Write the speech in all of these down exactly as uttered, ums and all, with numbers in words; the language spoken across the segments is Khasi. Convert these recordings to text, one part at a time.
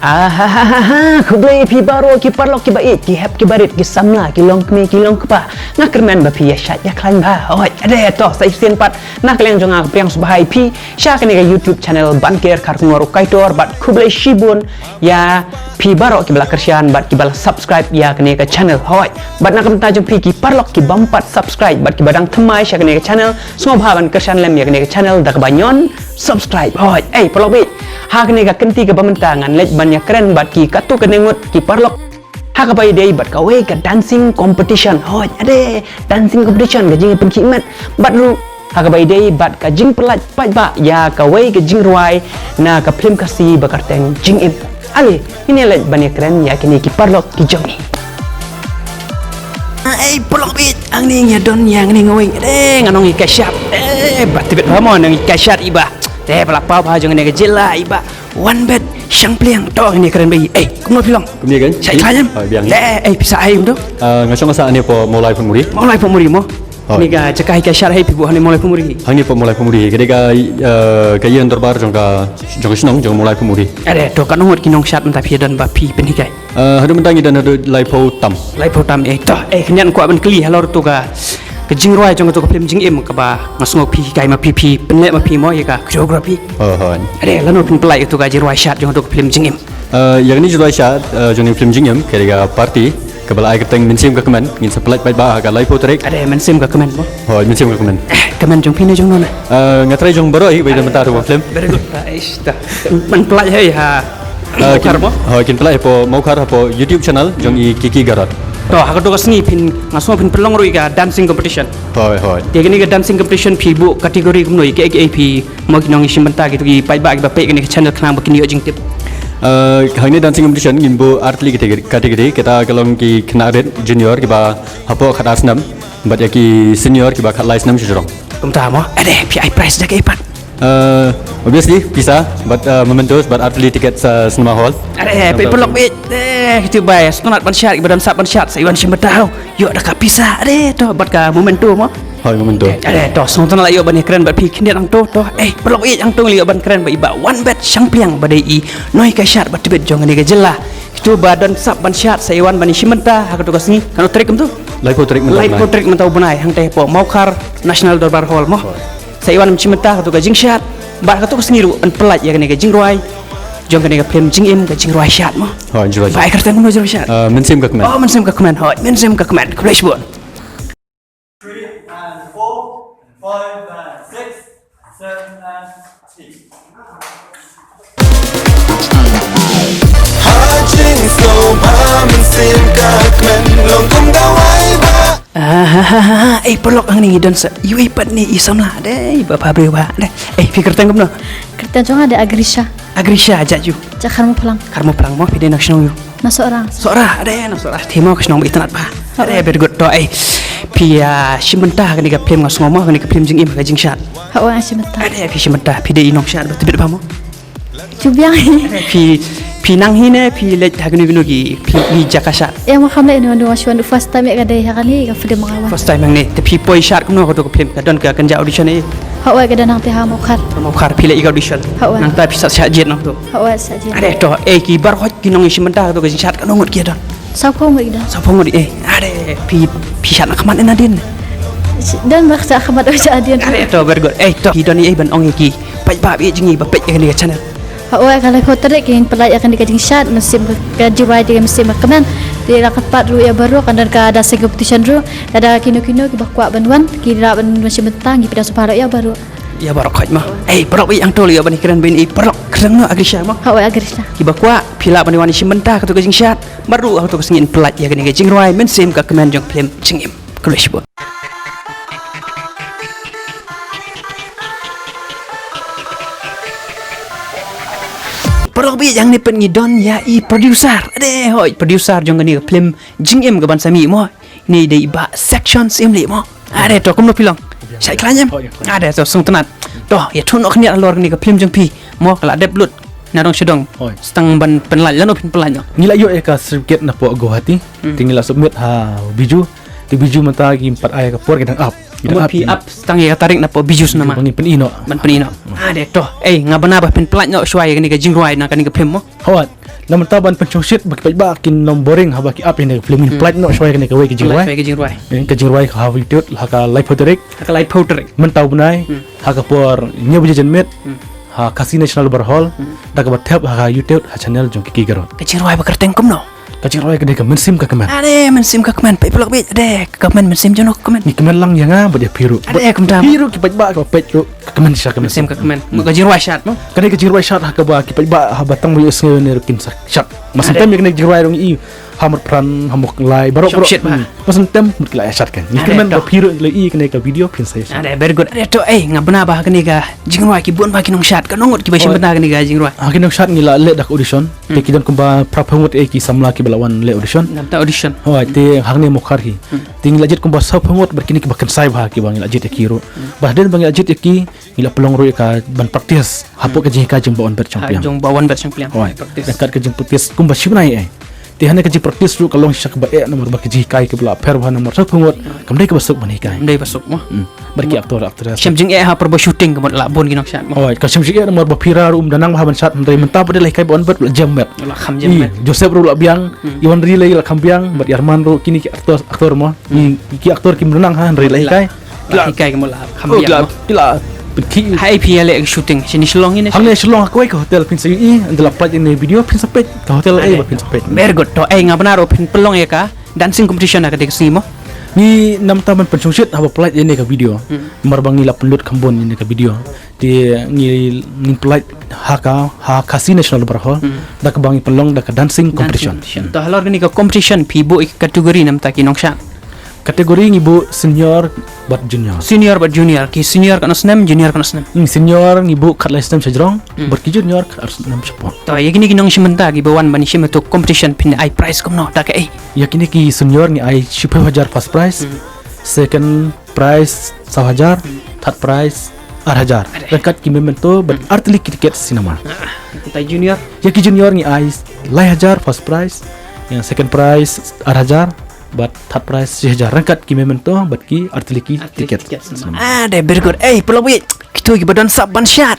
Ahahaha, khublei phi baroh ki paralok ki ba ïeit, ki hep ki barit, ki samla, ki longkmie, ki longkpa. Nga kyrmen ba phi ïa shait ïa khlaiñ bha. Hoi, ade to sa shisien pat na ka liang jong nga ka pdiang sngewbha ïa phi sha kane ka YouTube channel Ban Ker Kharkongor u Kaitor, bad khublei shibun ïa phi baroh ki ba la kyrshan bad ki ba la subscribe ïa kane ka channel. Hoi, bad na ka bynta jong phi ki paralok ki bym pat subscribe bad ki ba dang thymmai sha kane ka channel, sngewbha ban kyrshan lem ïa kane ka channel da kaba ñion subscribe. Hoi, ei paralok baieit, ha kane ka kynti kaba mynta ngan leit ban ïa kren bad ki katto katne ngut ki paralok ha kaba ïadei bad kawei ka dancing competition. Hoi, ade, dancing competition, ka jingpynkhih met. Bad ruh ha kaba ïadei bad ka jingpyllait paidbah ïa kawei ka jingrwai na ka phlim Khasi ba kyrteng Jingim. Ale, ngin ïa leit ban ïa kren ïa kine ki paralok ki jong ngi. Ei paralok baieit, hangne ngi ïa don ïa ngi ngi weng. Eh, ngan ong i Kaishat. Eh, ba tbit ba mo ngi Kaishat i ba. Te ba la paw ba jong ngi ka jylla i ba. Wan bet shang pliang to ngi kren bai. Ei, kumno phi long? Kumne kan? Shait khlaiñ em? Hoi, biang. Eh, ei, pisa ai um to. Eh, nga shong sa ne po Mawlai Phunmuri. Mawlai Phunmuri mo. Hoi. Ni ka jaka hi Kaishat hi phi bu hani Mawlai Phunmuri hi. Hangne po Mawlai Phunmuri hi. Kane ka, eh, ka ïing dorbar jong ka, jong ka shnong jong Mawlai Phunmuri. Are to ka nongot ki nongshad mynta phi don ba phi pynhikai. Eh, haduh mynta ngi don haduh laiphew tam. Laiphew tam, eh, to, eh, kane ngan kwah ban kylli halor to ka, ka jingrwai jong to ka phlim Jingim kaba nga sngew phi hikai ma phi, phi pynleh ma phi mo ïa ka choreography. Oh, hoi. Are lano phin pynlait to ka jingrwai shad jong to ka phlim Jingim. Eh, ïa kane jingrwai shad, eh, jong ka phlim Jingim, ka dei ka party kaba la ai kyrteng Mynsiem ka Kmen, ngin sa pynlait paidbah ha ka laiphew tarik. Are Mynsiem ka Kmen mo. Hoi, Mynsiem ka Kmen. Eh, kmen jong phi ne jong no na? Eh, nga trai jong baroh hi, bai da mynta ruh phlim. Very good. Ish, ta. Pynlait hi ha. Eh, kin, Mawkhar mo? Hoi, kin pynlait hapoh Mawkhar hapoh YouTube channel jong i Kiki Garot. To, ha kato ka sngi phin, nga sngew phin pynlong ruh ïa ka dancing competition. Hoi, hoi. Te kane ka dancing competition phi buh category kumno, ïa kaei kaei phi mo ki nongïashim bynta kito ki paidbah ki ba peit kane ka channel khnang ba kin ïoh jingtip. Eh, hangne dancing competition ngin buh artylli category, category, kata ka long ki khynnah rit junior ki ba hapoh khatar snem bad ïa ki senior ki ba khatlai snem sha jrong. Kumta mo, ade phi ai prize da kaei pat? Eh, obviously pisa bad, eh, mementos bad artylli tiket sha cinema hall. Ade phi paralok baieit, eh, kito ba ïa sngewtynnat ban shad, ki ba don sap ban shad, sa ïa wan shim bynta. Ïoh da ka pisa, ade to bad ka memento mo. Hoi, memento. Ade to sngewtynnat la ïoh ban ïa kren bad phi khyndiat hangto to. Eh, paralok baieit, hangto la ïoh ban kren bad i ba wan bet shang pliang ba dei i Noi Kaishat ba tbit jong kane ka jylla. Kito ba don sap ban shad sa ïa wan ban ïa shim bynta ha kato ka sngi. Kano tarik kumto? Laiphew tarik mynta u bnai. Laiphew tarik mynta u bnai hangta hapoh Mawkhar National Dorbar Hall mo. Hoi. Sa ïa wan ban shim bynta ha kato ka jingshad bad ha kato ka sngi ruh ban pynlait ïa kane ka jingrwai jong kane ka phlim Jingim, ka jingrwai shad mo. Hoi, jingrwai shad. Ba ai kyrteng kumno jingrwai shad? Eh, Mynsiem ka Kmen. Oh, Mynsiem ka Kmen. Hoi, Mynsiem ka Kmen. Khublei shibun. Three and four, five and six, seven and eight. Ha jingsngewbha mynsiem ka kmen long kum ka wai ba. Ahahaha, ei paralok, hangne ngi don sa iwei pat ne i samla, dei ba pha briew ba, dei. Ei, phi kyrteng kumno? Kyrteng jong nga dei Agrisha. Agrisha, jait ju? Jait Kharmawphlang. Kharmawphlang mo, phi dei na shnong ju? Na Sohra. Sohra, ade na Sohra. Te mo ka shnong ba itynnat ba. Hooid. Ade, very good to, eh. Phi, ah, shim bynta ha kane ka phlim, nga sngew mo, ha kane ka phlim Jingim, ka jingshad. Hooid, nga shim bynta. Ade, phi shim bynta, phi dei i nongshad ba tbit ba mo. Ju biang. Ade, phi, phi nang hi ne, phi leit ha kano kano ki phlim, ki jaka shad? Ïa, nga kham leit, nga, nga shu wan first time ïa ka dei ha kane ka phlim nga wan. First time hangne, te phi poi shad kumno kato ka phlim, ka don ka kynja audition eh? Hooid, ka don hangta ha Mawkhar. Mawkhar, phi leit ïa ka audition. Hooid. Nangta phi sah shah jied nangto. Hooid, sah jied. Ade to, eh, ki baroh ki nongïashim bynta kato ka jingshad kano ngut ki don? Sawphew ngut ki don. Sawphew ngut, eh. Ade, phi, phi shad na khmat ne nadien? Don ba shad khmat, oh, shad nadien. Ade to, very good. Eh to, phi don ei ban ong ïa ki paidbah baieit jong ngi ba peit ïa kane ka channel? Hooid, ka laiphew tarik ngin pynlait ïa kane ka jingshad, mynsiem ka, ka jingrwai te ka Mynsiem ka Kmen. Te la kyrpad ruh ïa baroh, kan don ka dancing competition ruh. Lada kino kino ki ba kwah ban wan, ki lah ban wan shim bynta, ngi pyndonkam baroh ïa baroh. Ïa baroh khoit mo. Ei, paralok baieit, hangto la ïoh ban kren beiñ, ei paralok, kyrteng no Agrisha mo? Hooid, Agrisha. Ki ba kwah, phi lah ban wan shim bynta kato ka jingshad. Bad ruh ha kato ka sngi ngin pynlait ïa kane ka jingrwai Mynsiem ka Kmen jong phlim Jingim. Khublei shibun. Paralok baieit, hangne pat ngi don ïa i producer. Ade, hooid, producer jong kane ka phlim Jingim ka ban sa mih mo. Ni dei i Bah Section Syiemlieh mo. Ade to, kumno phi long? Shait khlaiñ em? Ade to, sngewtynnat. To, ïathuh noh khyndiat halor kane ka phlim jong phi mo, ka la dep lut na dong sha dong. Hooid. Sa tang ban pynlait, lano phin pynlait noh? Ngi la ïoh ïa ka certificate napoh Guwahati. Hmm. Te ngi la submit ha Bijou. Te Bijou mynta kim pat ai ka por, ki dang ap. Ki dang ap, phi ap sa tang ïa ka tarik napoh Bijou sha namar ban pyni noh. Ban pyni noh. Hmm. Ade to. Ei, nga bna ba phin pynlait noh shuwa ïa kane ka jingrwai na kane ka phlim mo. Hooid. Na mynta ban pynshongshit ba ki paidbah kin nym boring haba ki ap ïa kane ka film, ngin pynlait noh shwa ïa kane kawei ka jingrwai. Kawei ka jingrwai. Eh, ka jingrwai ka hap ïa ka live photo rik. Ka live photo rik. Mynta u bnai. Hmm. Ha ka por hynñiew baje janmiet. Hmm. Ha Khasi National Dorbar Hall. Hmm. Da kaba thep ha ka YouTube ha channel jong Kiki Garot. Ka jingrwai ba kyrteng kumno? Ka jingrwai ka dei ka Mynsiem Ka Kmen. Ade, Mynsiem Ka Kmen. Peit paralok beit, ade, ka kmen mynsiem jong no ka kmen. Ngi kmen lang ïa nga bad ïa phi ruh. Ade, kumta. Phi ruh ki paidbah kiba peit ruh ka kmen sha ka Mynsiem Ka Kmen. Ka jingrwai shad mo. Ka dei ka jingrwai shad ha kaba ki paidbah haba tang ba ïohsngew ne ruh kin sa shad. Mas ade. Syntem ïa kane ka jingrwai ruh ngi i ha Mawpran, ha Mawlai, baroh baroh. Shongshit ba. Hmm. Mas syntem mut ki la ïa shad kan. Ngi kmen ba phi ruh la i kane ka video phin sa ïa shad. Ade, very good. Ade to, eh, nga bna ba ha kane ka jingrwai ki bun ba ki nongshad, katno ngut kiba shim bynta ha kane ka jingrwai? Ha ki nongshad ngi la leh da ka audition. Hmm. Te ki don kumba phra phew ngut, eh, ki samla kiba la wan leh audition. Namta audition. Hooid, te hangne Mawkhar hi. Hmm. Te ngi la jied kumba saw phew ngut bad kine kiba kynsai bha kiba ngi la jied ïa ki ruh. Hmm. Bad hadien ba ngi la jied ïa ki, ngi la pynlong ruh ïa ka ban practice hapoh ka jinghikai jong Bah Wanbet Shangpliang. Ha, jong Bah Wanbet Shangpliang. Hooid. Practice. Ryngkat ka jingpractice kumba shi bnai eh. Te hane ka jingpractice ruh ka long shisha kaba eh namar ba ka jinghikai kaba la pher bha namar saw phew ngut kam dei kaba suk ban hikai. Kam dei ba suk mo. Hmm. Bad ki actor actress. Shem jingeh ha por ba shooting ka mut la bun ki nongshad mo. Hooid, ka shem jingeh namar ba phi ruh um da nang bha ban shad, hynrei mynta ba dei la hikai Bah Wanbet la jem met. La kham jem met. Joseph ruh la biang, hmm, Iwan Riley la kham biang, bad Arman ruh, kine ki actor actor mo. Hmm. Ki actor kim da nang ha, hynrei la hikai. La hikai ka mut la kham biang mo. Ki la pynkhih. Ha ei phi ïa leh shooting? Shane Shillong ne? Hangne Shillong ha kawei ka hotel phin sa ïohi, ynda la pynlait ïa kane video phin sa peit. Ka hotel ei ba phin sa peit. Very good. To ei nga bna ruh phin pynlong ïa ka dancing competition ha kane ka sngi mo. Ngi namar ban pynshongshit haba pynlait ïa kane ka video. Hmm. Namar ba ngi la pynlut kham bun ïa kane ka video. Te ngi, ngin pynlait ha ka, ha Khasi National Dorbar Hall. Hmm. Da kaba ngi pynlong da ka dancing competition. Dancing competition. To halor kane ka competition phi buh ïa ka category namar ki nongshad. Category ngi buh senior bad junior. Senior bad junior. Ki senior katno snem, junior katno snem? Hmm, senior ngi buh khatlai snem shajrong, hmm, bad ki junior khatar snem shapoh. To ïa kine ki nongshim bynta kiba wan ban shim ïa katu ka competition phin ai prize kumno, da kaei? Ïa kine ki senior ngi ai shiphew hajar first prize, hmm, second prize saw hajar, hmm, third prize ar hajar. Are. Ryngkat ki memento bad, hmm, ar tylli ki tiket cinema. Ah, kita junior? Ïa ki junior ngi ai lai hajar first prize, ïa second prize ar hajar, bad third prize shi hajar, ryngkat ki memento bad ki ar tylli ki tiket. Ar tylli ki tiket cinema. Ah, dei, very good. Ei, paralok bad ïeit, kito kiba don sap ban shad,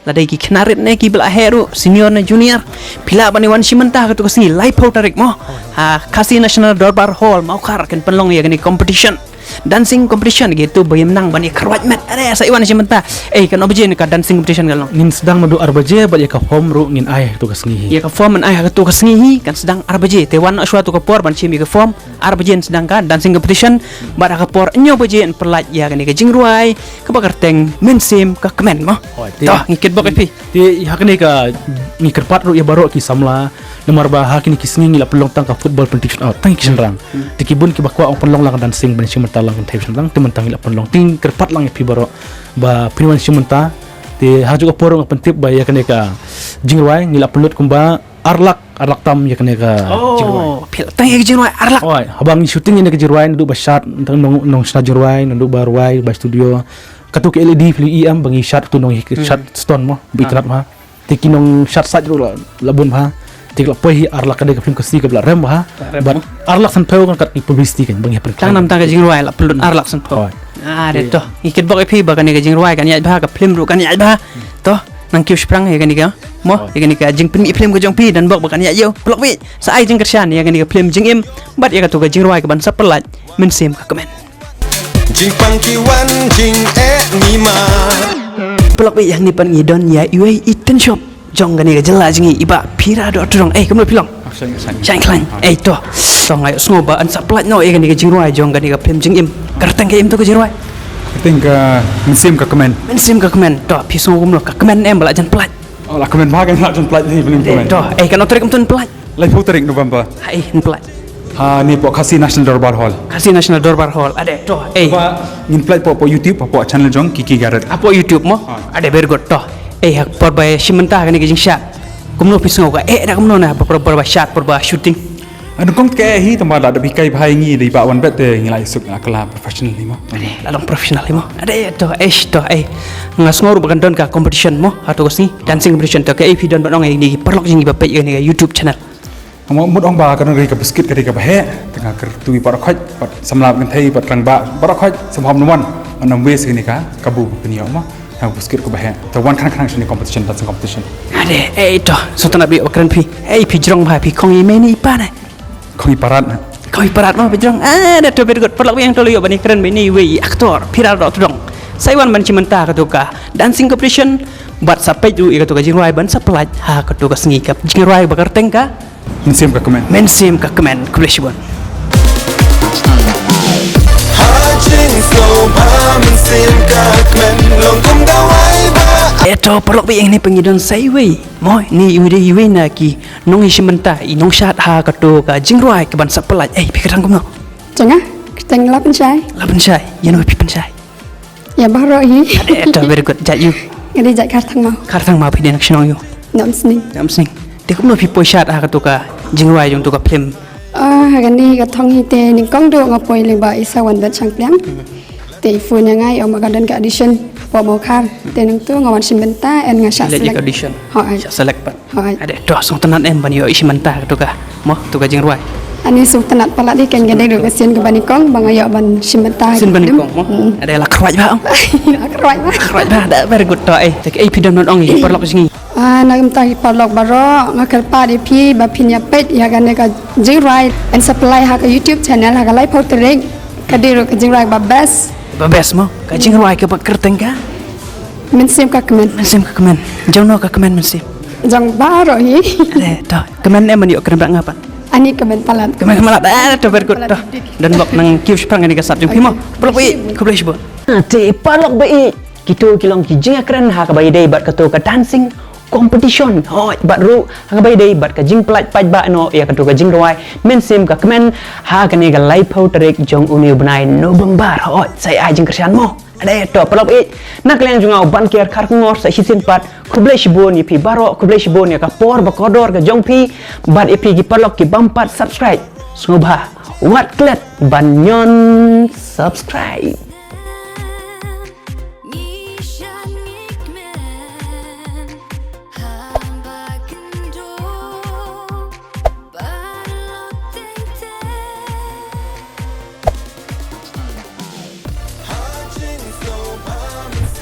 lada ki khynnah rit ne kiba la heh ruh, senior ne junior, phi lah ban ïa wan shim bynta ha katu ka sngi, laiphew tarik mo. Ha Khasi National Dorbar Hall Mawkhar kin pynlong ïa kane competition. Dancing competition, kito ba ïa nang ban ïa kyrwat met. Are, sa ïa wan shim bynta. Ei, katno baje ne ka dancing competition ka long? Ngin sdang naduh ar baje bad ïa ka form ruh ngin ai ha katu ka sngi hi. Ïa ka form ngin ai ha katu ka sngi hi, kan sdang ar baje. Te wan noh shwa katu ka por ban shim ïa ka form. Ar baje sdang ka dancing competition, bad ha ka por hynñiew baje yn pynlait ïa kane ka jingrwai kaba kyrteng Mynsiem Ka Kmen mo. Hooid, te. To, ngi kitbok ïa phi. Te ha kane ka, ngi kyrpad ruh ïa baroh ki samla, namar ba ha kine ki sngi ngi la pynlong tang ka football pyntip shynrang, tang ki shynrang. Hmm. Te ki bun kiba kwah ban pynlong lang dancing ban shim bynta lang kynthei shynrang, te mynta ngi la pynlong, te ngi kyrpad lang ïa phi baroh ba phin wan shim bynta. Te ha kajuh ka por nga pyntip ba ïa kane ka jingrwai ngi la pynlut kumba ar lak, ar lak tam ïa kane ka jingrwai. Oh, phi la tang ïa ka jingrwai ar lak. Hooid, haba ngi shooting ïa kane ka jingrwai naduh ba shad, tang nong, nongshna jingrwai, naduh ba rwai, ba studio. Katu ka L E D phi la ïohi em ba ngi shad tu nong, hmm, shad stone mo, ba itynnad bha. Te ki nongshad sait ruh la, la bun bha. Te ka la poi hi ar lak, ka dei ka film Khasi kaba la rem bha. La rem bha. Bad ar lak sanphew ryngkat ki publicity kan ba ngi hap ban claim. Tang namar ka jingrwai la pynlut ar lak sanphew. Hooid. Ah, dei to. Ngi kitbok ïa phi ba kane ka jingrwai kan ïaid bha, ka film ruh kan ïaid bha. To, nang kiew shaphrang ïa kane ka mo, ïa kane ka jingpynmih film ka jong phi, don bok ba kan ïaid ïew. Paralok bad ïeit, sa ai jingkyrshan ïa kane ka film Jingim bad ïa katu ka jingrwai kaban sa pynlait, Mynsiem Ka Kmen. Jingpang ki wan jingeh ni ma. Paralok bad ïeit, hangne pat ngi don ïa iwei i tynshop jong kane ka jylla jong ngi, i Bah Phiradoh Tyrong. Ei, kumno phi long? Ah, shane, shane. Shane khlaiñ. Ah. Ei to. To nga ïohsngew ba yn sa pynlait noh ïa kane ka jingrwai jong kane ka film Jingim. Ka kyrteng kaei em to ka jingrwai? Kyrteng ka Mynsiem Ka Kmen. Mynsiem Ka Kmen. To phi sngew kumno, ka kmen em ba la jan pynlait? Oh, la kmen bha, kan la jan pynlait hi, film Kmen. To, ei, katno tarik em to yn pynlait? Laiphew tarik November. Haei yn pynlait? Ha, ne hapoh Khasi National Dorbar Hall. Khasi National Dorbar Hall. Ade, to, ei. Ba ngin pynlait hapoh, hapoh YouTube, hapoh channel jong Kiki Garot. Hapoh YouTube mo? Ha. Ade, very good, to. Ei, ha por ba shim bynta kane ka jingshad, kumno phi sngew, ka eh da kumno na por, por ba shad, por ba shooting? Ah, nyngkong te ka eh hi, tangba da dep hikai bha ïa ngi da i Bah Wanbet te ngi la ïasuk, la kylla professional hi mo. Ade, la long professional hi mo. Ade, to, eish, to, ei. Nga sngew ruh ba kan don ka competition mo, ha katu ka sngi, dancing competition, to kaei phi don ban ong ïa kine ki paralok jong ngi ba peit ïa kane ka YouTube channel? Nga mut ong ba ka don ka dei ka biscuit ka dei kaba heh, te nga kyrkhu ïa baroh khoit, bad samla kynthei, bad rangbah, baroh khoit, sngewbha nym wan, nym waste ïa kane ka kabu ba phin ïoh mo. Hang buskit ko ba he. Te wan khan khan shini competition, dancing competition. Ade, ei to, sngewtynnat bha ïa kren phi. Ei phi jrong bha phi, khong i mei ne i pa ne? Khong i parat na. Khong i parat mo phi jrong. Ade to, very good. Paralok biang, to la ïoh ban ïakren bad ine iwei i actor, Phira Dohtdong. Sa i wan ban shim bynta ha kato ka dancing competition bad sa peit ruh ïa kato ka jingrwai ban sa pynlait ha kato ka sngi, ka jingrwai ba kyrteng ka Mynsiem ka Kmen. Mynsiem ka Kmen. Khublei shibun. Ha jingsngewbha mynsiem ka kmen long kum dawai ba. Ei to paralok biang, ine pyngi don sa iwei. Mo, ine iwei de iwei na ki nongïashim bynta, i nongshad ha kato ka jingrwai kaban sa pynlait. Ei phi kyrteng kumno? Jong nga kyrteng Lapynshai. Lapynshai. Ïa no phi pynshai? Ïa baroh hi. Ade to, very good. Jait ïu? Nga dei jait Kharthangmaw. Kharthangmaw, phi dei na ka shnong ïu? Nongmsning. Nongmsning. Te kumno phi poi shad ha kato ka jingrwai jong kato ka film? Ah, ha kane ka thong hi te nyngkong duh nga poi lyngba i Sawan Batshangpliang. Te i phone ïa nga, i ong ba ka don ka audition hapoh Mawkhar. Te nangtu nga wan shim bynta and nga shah select. Audition. Hooid. Shah select pat. Hooid. Ade to, sngewtynnat em ban ïoh i shim bynta ha kato ka, mo, kato ka jingrwai? Ani sngewtynnat palat hi, kane ka dei ruh ka sien kaba nyngkong ba nga ïoh ban shim bynta. Sien ba nyngkong mo? Ade, la kyrwat bha ong. La kyrwat bha. Kyrwat bha, ade, very good to. Ei te ei phi don ban ong ïa ki paralok jong ngi? Ah, na ka bynta ki paralok baroh, nga kyrpad ïa phi ba phin ïa peit ïa kane ka jingrwai and sa pynlait ha ka YouTube channel ha ka laiphew tarik. Ka dei ruh ka jingrwai ba best. Ba best mo? Ka jingrwai kaba kyrteng ka Mynsiem ka Kmen. Mynsiem ka Kmen. Jong no ka kmen mynsiem? Jong baroh hi. Ade to, kmen em ban ïoh kren bad nga pat? Ani kmen palat. Kmen palat. Ade to, very good to. Don bok nang kiew shipang kane ka sap jong phi mo. Paralok ba ïeit, khublei shibun. Te paralok ba ïeit, kito ki long ki jingïakren ha kaba ïadei bad kato ka dancing competition. Hooid, bad ruh ha kaba ïadei bad ka jingpynlait paidbah noh ïa kato ka jingrwai Mynsiem ka Kmen ha kane ka laiphew tarik jong une u bnai November. Hooid, sa ai jingkyrshan mo. Ade to paralok ba ïeit, na ka liang jong nga u Banker Kharkongor sa shisien pat, khublei shibun ïa phi baroh, khublei shibun ïa ka por ba kordor ka jong phi, bad ïa phi ki paralok ki bym pat subscribe, sngewbha wat klet ban ñion subscribe.